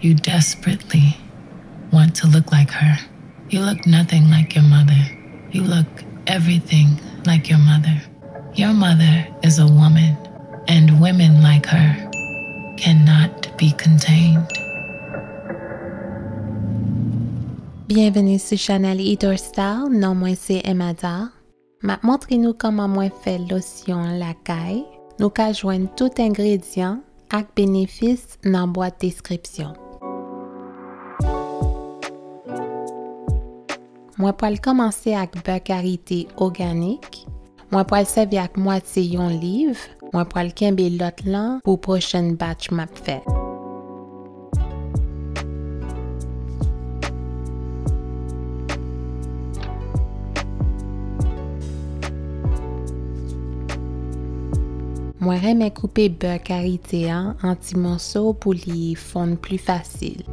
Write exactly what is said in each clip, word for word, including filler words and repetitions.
You desperately want to look like her. You look nothing like your mother. You look everything like your mother. Your mother is a woman, and women like her cannot be contained. Byenveni sou chanèl Eat or Style, non mwen se Emma Dar. M ap montre nou kòman mwen fè losyon an lakay. Nou ka jwenn tout engredyan ak benefis nan bwat deskripsyon. Mwen pral kòmanse ak bè karite òganik. Mwen pral sèvi ak mwatye yon liv. Mwen pral kenbe lòt lan pou pwochèn batch m ap fè. Mwen renmen koupe bè karite an an ti moso pou li fonn pli fasil.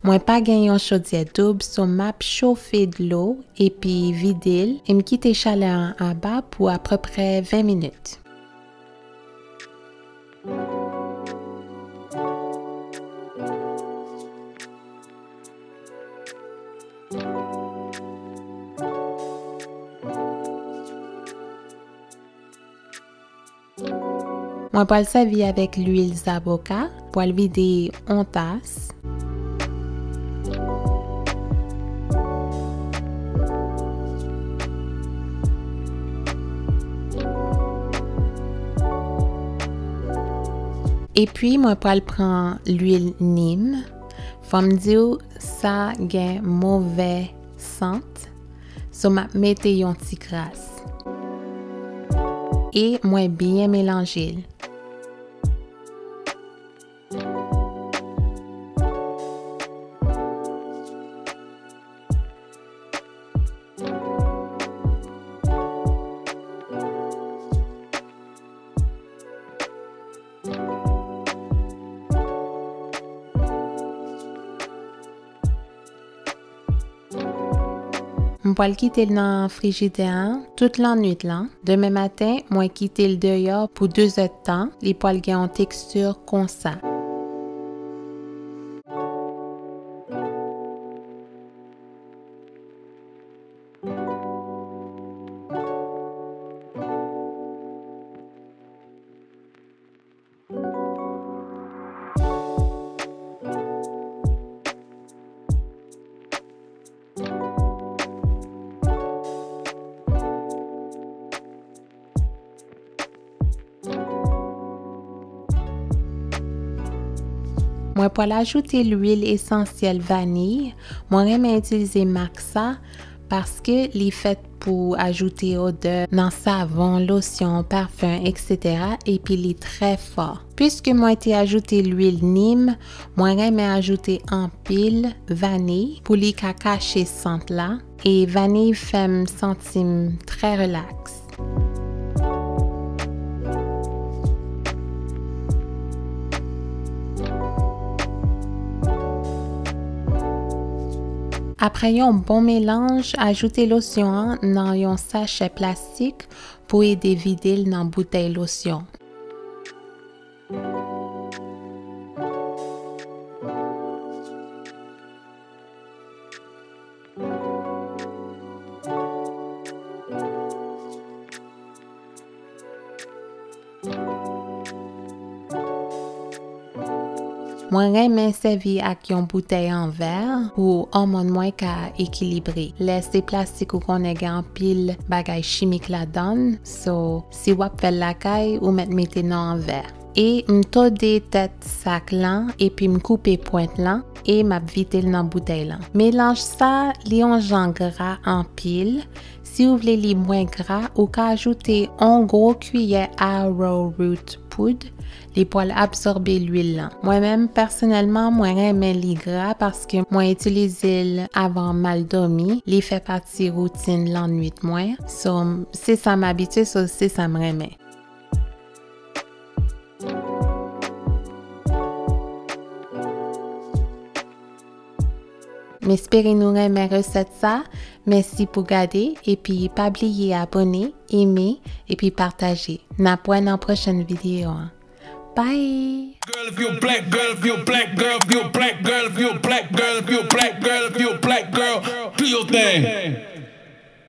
Mwen pa gen yon chodyè doub, so m ap chofe dlo epi vide l, e m kite chalè an aba pou apeprè ven minit. Mwen pral sèvi avèk lwil zaboka, pral vide yon tas. Epi mwen pral pran lwil nim. Fò m di w, sa gen movè sant. So, m ap mete yon ti kras. E mwen byen melanje l. M pral kite l nan frijidè an tout lannwit lan. Demen maten, mwen kite l deyò pou de zè tan. Li pral gen yon teksti konsa. Mwen pral ajoute lwil esansyèl vaniy. Mwen renmen itilize mak sa paske li fèt pou ajoute odè nan savon, losyon, pafen, etsetera, epi li trè fò. Piske mwen te ajoute lwil nim, mwen renmen ajoute anpil vaniy pou li ka kache sant la. E vaniy fè m santi m trè rilaks. Apre yon bon melanj, ajoute losyon an nan yon sachè plastik pou ede vide l nan boutèy losyon. Mwen renmen sèvi ak yon boutèy an vè pou òmòn mwen ka ekilibre. Lè se plastik, ou konnen gen anpil bagay chimik ladan l, so, si w ap fè l lakay, ou mèt mete nan an vè. E m tode tèt sak lan epi m koupe pwent lan e m ap vide l nan boutèy lan. Melanj sa, li yon jan gra anpil. Si w vle li mwen gra, ou ka ajoute yon gwo kiyè arrowroot poud, li pral absòbe lwil lan. Mwen menm, pèsonèlman, mwen renmen li gra paske mwen itilize l avan m al dòmi. Li fè pati woutin lannwit mwen. So, se sa m abitye, so, se sa m renmen. M espere nou renmen resèt sa. Mèsi pou gade, epi pa bliye abòne, eme, epi pataje. N ap wè nan pwochèn videyo an. Bye! Girl, if you a black girl, if you a black girl, if you a black girl, if you a black girl, if you a black girl, if you a black girl, do your thing.